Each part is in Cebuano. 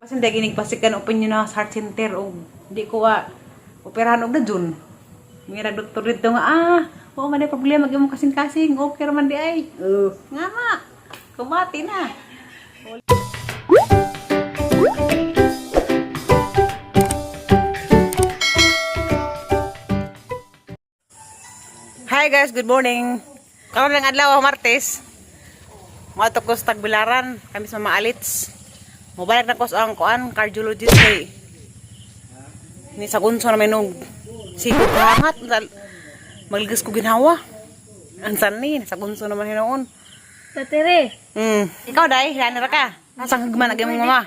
Kasi hindi ginig pasikan opinion na sa heart center og di ko operahan og na June. May nagdoktor dito nga wa man ay problema gyud mo kasing-kasing, okay ra man di ay. Nga ma. Kumati na. Hi guys, good morning. Karon lang adlaw, Martes. Moadto ko sa Tagbilaran, kami sa Mama Alits. Mobalik na ko sa ang kuan, cardiologist kay ni sa gunso na may nung sikot hangat magligas ko ginawa. Ansan ni sa gunso naman hinoon. Tatere. Ikaw dai, hilani ra ka. Nasang hagman ang imong mama?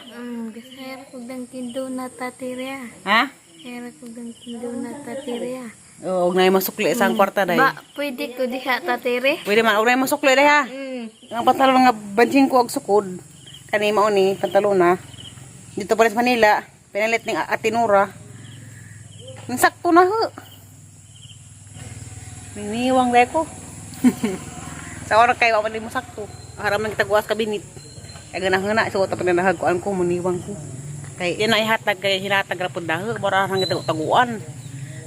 Her ko dang kindo na tatere ah. Ha? Her ko dang kindo na tatere ah. Oo, og nay masukli sa ang kwarta dai. Ba, pwede ko diha tatere? Pwede man og nay masukli dai ha. Ang pantalon nga bansing ko og sukod. Kani mao ni pantalon na. Dito pa rin sa Manila, pinalit ning Atinura. Ang sakto na ho. Niniwang dai ko. Sa oras kayo wa man mo sakto. Haram man kita guwas kabinit. Kay ganahon na suot pa na nahagkuan ko muniwang ko. Kay yan ay hatag kay hinatag ra pud daho mura hang taguan.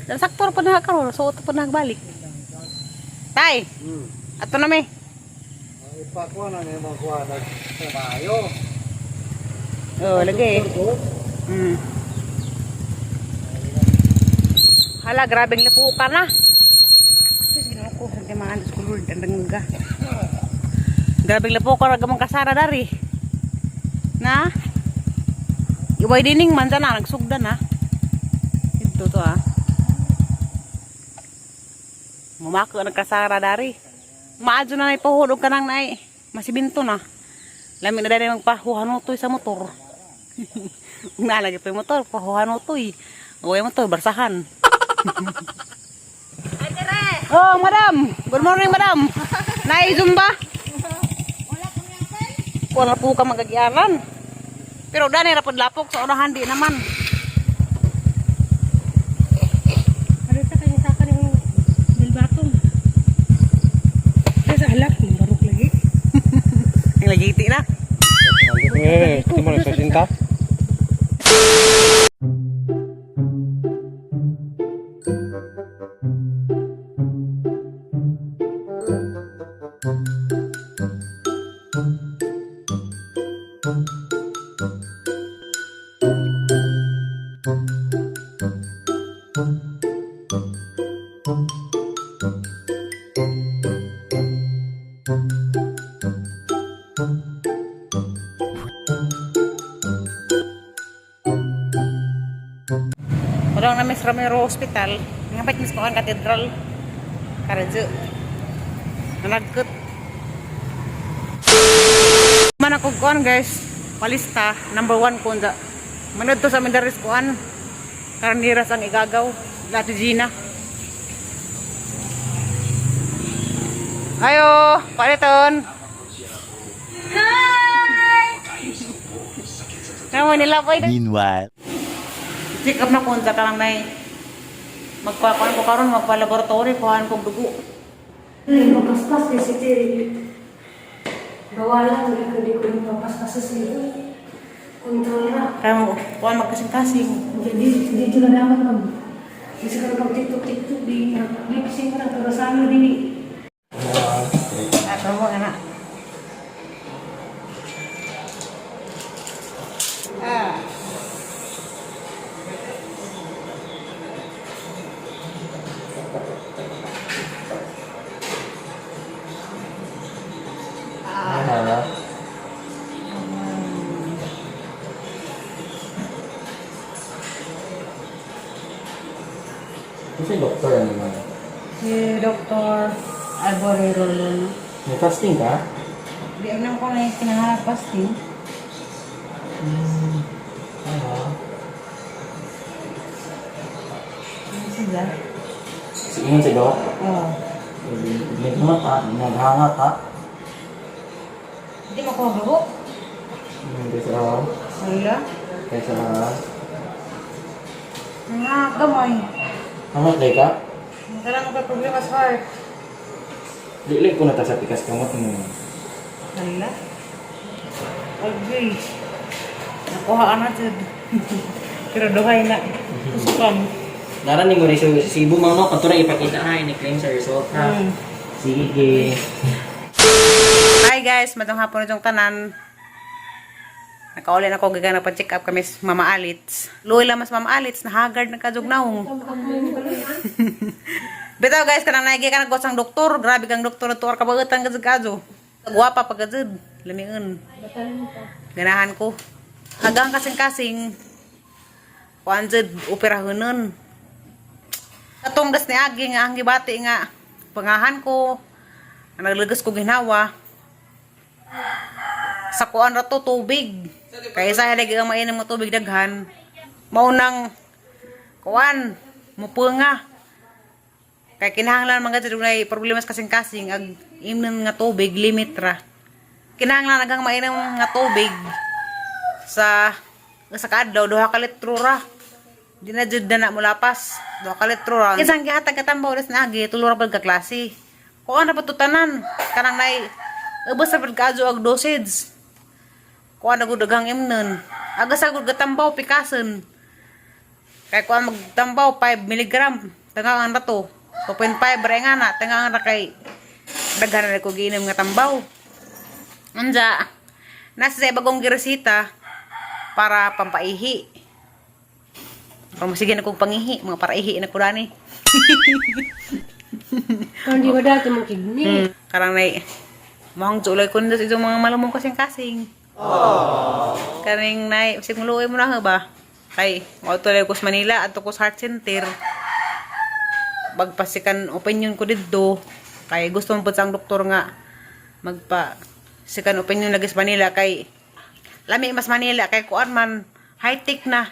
Dan sakto ra pud na karon suot pa na balik. Tay. Ato na mi. Ipakuha na niya mga kuha na trabaho. Oh, lagi. Hala, grabeng lapuka na. Sus, ginoo ko, hindi maandos ko Lord, ang dangga. Grabeng lapuka ra gamang kasara dari. Na? Iway dining man sana nagsugda na. Ito to ah. Mamako ang kasara dari. Maadyo na ipahuod ka nang naay. Masibinto na. Lami na dali magpahuhanotoy sa motor. Nalagi pa yung motor, pahuhanotoy. Uy, motor, barsahan. Oh, madam. Good morning, madam. Naay Zumba. Wala po ka magagiaran. Pero dani ra pod lapok sa unahan di naman. Arita kay saka ng bilbatong. Ay sa halak ng barok lagi. Ang lagi ti na. Eh, ito mo na sa sinta? Padong na Miss Romero Hospital. Ngapit Miss Kuan Cathedral. Karadyo. Nanagkot. Man ako kuan guys. Palista number 1 ko unsa. Manod to sa Mindaris kuan. Karniras ang igagaw. Lati Gina. Ayo, paliton. Hi! Namo nila po. Meanwhile. Check up na ko unsa ka lang nay. Magpakuan ko karon magpa-laboratory kuhaan kog dugo. Ay, mapaspas kay si Terry. Bawalan ko di ko yung mapaspas sa siya. Kontrol na. Kaya mo kuan magkasing-kasing. Jadi dito na dapat mag Kasi ka pag TikTok TikTok di di kasi ko na pero sa ano dili. Ah, mo ana. Ah. Ah. Kasi doktor ano man. Si Dr. Alvaro Rolon. May fasting ka? Di alam ko na yung kinahanap fasting. Ah. Ano sila? Si ingon si Doc? Oo. Naghanga ka, naghanga ka. Hindi makuha dugo. Kaysa Wala. kaysa Nga, gamay. hangat day ka? Magkaroon ka problema sa heart. Dili ko na ta sa pikas kamot mo. Wala. Agree. Nakuha na jud. Pero duhay na. Tusukan. Dara ni mo rin sa Cebu, ma'am, no? Katura ipakita ha, ini-claim sa result ha. Sige. Hi guys, matong hapon na itong tanan. Nakauli na ko gikan pa check up kami sa Mama Alitz. Luoy lang mas Mama Alitz, nahagard na kajug naong. Bitaw guys, kanang naigi ka nagwas ang doktor, grabe kang doktor na tuar kabagutan kajug kajo. Gwapa pa kajud, lamiun. Ganahan ko. Hagang kasing-kasing, kuan jud operahonon. Katong gas ni Agi nga ang gibati nga pangahan ko, ang naglagas ko ginawa. Sa kuan ra to tubig. Kay sa lagi ang mainom nga tubig daghan. Maunang kuan mupunga. Kay kinahanglan mga jud dunay problema sa kasing-kasing ag imnon nga tubig limit ra. Kinahanglan agang mainom nga tubig sa sa kaadlaw 2 ka litro ra. Di na jud na na mulapas. 2 ka litro ra. Isang gihatag katambaw ulit na agi tulo ra pud ka klase. Kuan ra pud to tanan kanang nay ubos ra pud kaadyo og dosage. Kuan na gud daghang imnon. Aga sa gud gatambaw pikasen. Kay kuan magtambaw 5 mg. Tangangan ra to. 2.5 ra nga na tangangan ra kay daghan na ko giinom nga tambaw. Anja, nasa sa bagong giresita para pampaihi. Kung sige na kong pangihi, mga paraihi na ko dani. Kung di ba dati mong kidney? Karang nay, mohang tulay ko nito sa itong mga malamong kasing-kasing. Kaning nay, sig muluoy mo na ha ba? Kay, mautulay ko sa Manila, ato ko sa Heart Center. Bagpasikan opinion ko didto. Kay gusto mo po sa ang doktor nga magpa sikan opinion lagi sa Manila kay lami mas Manila kay kuan man high tech na.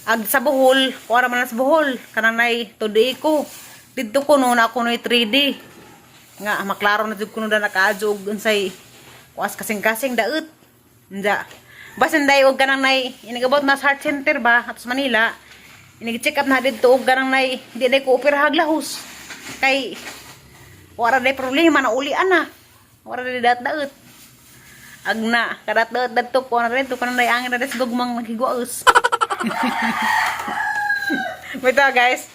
Ag sa Bohol, kuan man na sa Bohol, kanang nay 2D ko. Didto ko no na ako noy 3D. Nga maklaro na jud kuno na nakaadyo og unsay kuas kasing-kasing daot. Unja. Basin day og kanang nay inigabot na sa heart center ba ato sa Manila. Inig-check up na didto og kanang nay di day ko opera haglahos. Kay wala day problema na ulian na. Wala day daot-daot. Agna kadat daot dadto ko na rin to kanang nay angin na des gugmang naghiguos. Wait guys.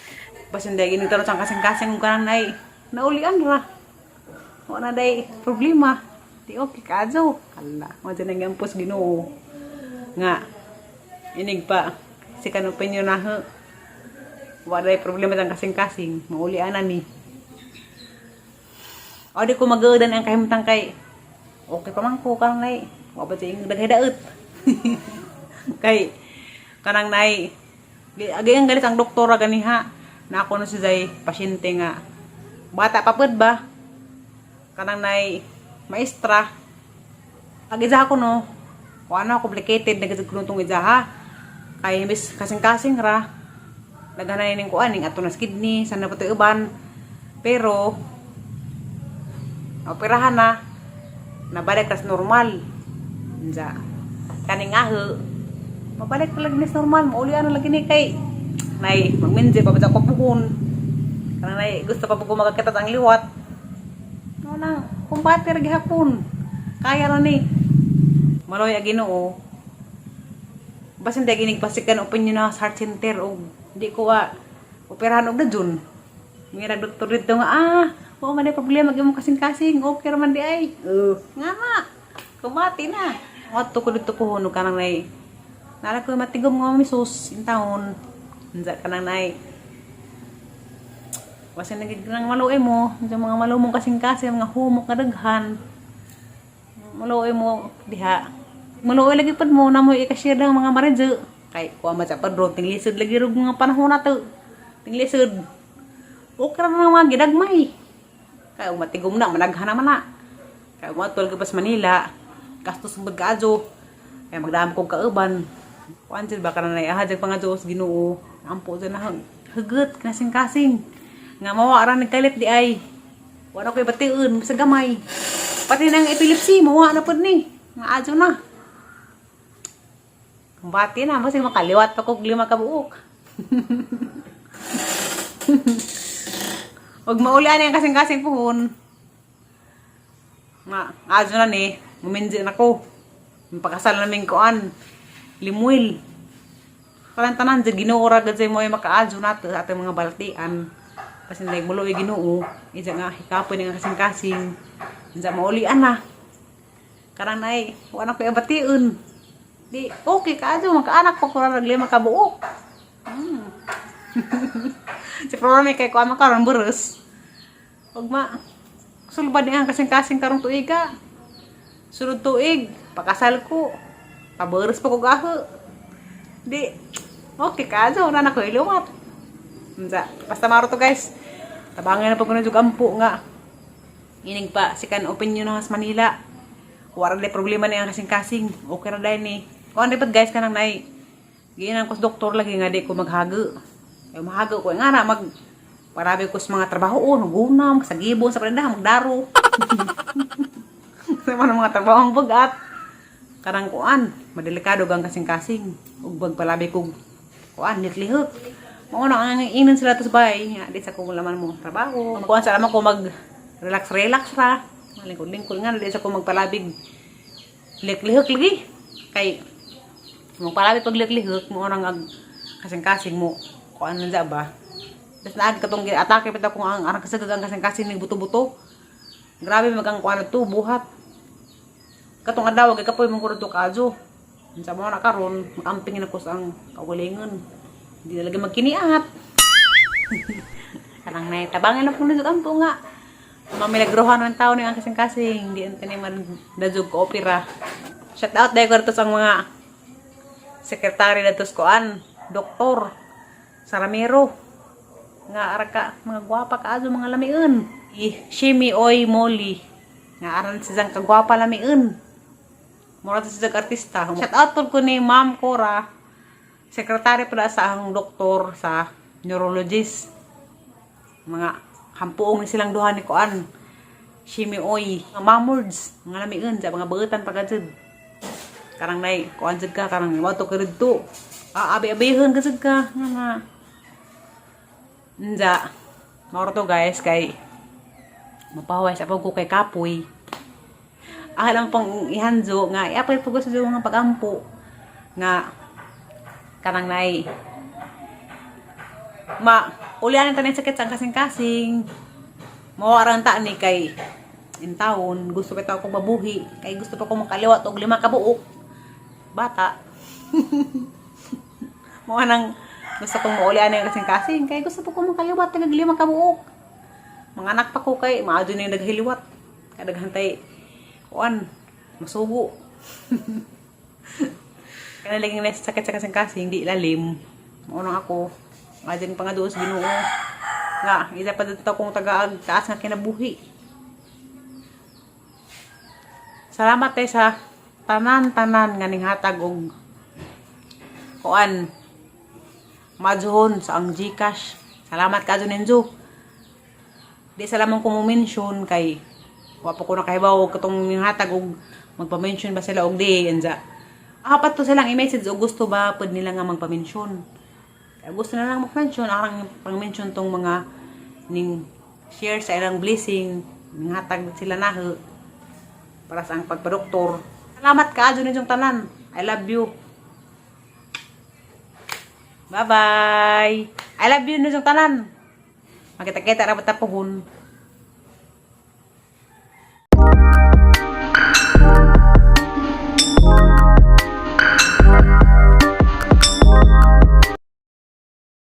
Basin day gining taron sang kasing-kasing og kanang nay naulian ra. Wala day problema. Di okay kaadyo. Kala, mo dyan ang gampos Ginoo. Nga inig pa si opinion na ho. Wala day problema sang kasing-kasing, maulian na ni. O di ko mag-uudan ang kahimtang kay okay pa man ko kanang nay. Wa ba siya daghay daot. Kay kanang nay agi ang galit ang doktora ganiha na ako na si Zay pasyente nga bata pa pud ba kanang nay maestra ag isa ko no wa na complicated na gid kuno tong isa ha kay mis kasing-kasing ra daghan ning kuan ning ato na sa kidney sana pa to uban pero operahan na nabalik tas normal. Unsa kaning aho mabalik pa lagi ni sa normal, maulian na lagi ni kay nay magminji pa ba ko puhon kanang nay gusto pa po ko makakita ang liwat no na kumbate ra gihapon kaya ra ni maloy ang Ginoo. Basin dai ginig pasikan opinion na sa heart center og di ko wa operahan og dajon. Ngira doktor dito nga ah wa man ay problema gyud mo kasing-kasing okay ra man di ay. Nga na kumati na adto ko dito ko hunog kanang nay nara ko matigom nga misus in taon unsa kanang nay basin nagig nang maluoy mo unsa mga malumong kasing-kasing mga humok nga daghan maluoy mo diha maluoy lagi pud mo na mo i-cashier ng mga marinjo kay kuha man sa padron tinglisod lagi rog mga panahon na to tinglisod okay ra na mga gidagmay kay ug matigom na managhan naman na kay mo ka pa sa Manila gastos mo kaadyo kay magdam kog kauban kuan jud ba kanang aha jag pangadyo sa Ginoo ampo jud na hugot kasing-kasing nga mawa ra nagkalit di ay wala ko'y bation sa gamay pati nang epilepsy mawa na pud ni nga adyo na. Bati na, kasi makaliwat pa kog 5 ka buok. Huwag maulian yung kasing-kasing puhon. Nga, adyo na ni, muminji na ko. Pakasal namin kuan. Limuel. Parang tanan sa Ginoo ra gud sa imo ay makaadyo nato sa atong mga balatian. Basin like mulo Ginoo, isa nga hikapoy nga kasing-kasing. Unsa maulian na. Karang nay, wala ko abation. Di okay kaadyo makaanak pa ko ra 5 ka buok. Si problema kay kuan man karon buros. Ug ma sulbad niya ang kasing-kasing karong tuiga. Sunod tuig, pakasal ko. Paburos pa ko gaho. Di, okay ka, so na ko ilumat. Unsa, basta maro to guys. Tabangan na pag kuno jug ampo nga. Inig pa, sikan opinion ng sa Manila. Wala na problema niya ang kasing-kasing. Okay ra dahil ni. Kuan dapat guys kanang nay. Giinan ko sa doktor lagi nga di ko maghago. Ay mahago ko nga na mag parabi ko sa mga trabaho oh, magunam, sa gibon, sa panindahan, magdaro. Sa mga trabaho ang bagat. Karang kuan, madelikado gang kasing-kasing. Ug bagpalabi kog kuan, liklihok. Mao na ang inon sila to sa bahay. Nga, di sa kung laman mo trabaho. Kuan sa laman ko mag relax relax ra. Lingkod-lingkod nga di sa ko magpalabig. Liklihok lagi. Kay magpalabi pag liklihok mo nang ag kasing-kasing mo. Kuan man sa ba. Tas naag katong atake pa kung ang arang kasagag ang kasing-kasing ning buto-buto. Grabe magang kuan to buhat. Katong adlaw kay kapoy mong kurdo kaadyo. Unsa mo na karon, makamping na ko sa ang kaugalingon. Hindi talaga magkiniat. Karang nay tabangan na po nung ampo nga. Mamilagrohan ng tao ni ang kasing-kasing, di ang taniman dajog ko opera. Shout out dahil ko sa mga sekretary na tos koan, doktor, sa Ramiro. Nga ara ka, mga gwapa ka azo, mga lamiun. I, Shimi Oy Molly. Nga aran si Zang kagwapa lamiun. Mura to si Zang artista. Shout out po ko ni Ma'am Cora, sekretary pala sa ang doktor sa neurologist. Mga hampuong ni silang duha ni Kuan. Shimi Oy, mga mamords, mga lamiun sa mga bautan pagkajud. Karang nay, kuan jud ka, karang mo to ka didto. Ah, abi-abihon ka jud ka. Nga nga. Nja. Mauro to guys kay mapaway sa pag ko kay kapoy. Alam pang ihanjo nga iapay po ko sa mga pagampo nga kanang nay ma ulian ang tanin sakit sa kasing-kasing mawarang ta ni kay in taon gusto pa ko mabuhi kay gusto pa ko makaliwat og 5 ka buok bata. Mao nang gusto kong maulian ang kasing-kasing kay gusto pa ko makaliwat tag 5 ka buok. Mga anak pa ko kay maadyo na yung naghiliwat kadaghan tay kuan masugo. Kaya laging nasa sakit sa kasing-kasing di lalim. Mao nang ako adyan pa nga doon sa Ginoo nga isa pa dito kong tagaag taas nga kinabuhi. Salamat tay sa tanan-tanan nga ninghatag og kuan madzuhon sa ang GCash. Salamat ka ninyo. Di sa lamang ko mo mention kay wa pa ko nakahibaw og katong ninghatag og magpa-mention ba sila og di enza. Apat to silang i-message og gusto ba pud nila nga magpa-mention. Kaya gusto na lang mag-mention, arang pang-mention tong mga ning share sa ilang blessing, ninghatag sila naho para sa ang pagpadoktor. Salamat ka ninyong tanan. I love you. Bye-bye. I love you ninyong tanan. Makita-kita ra ba ta puhon.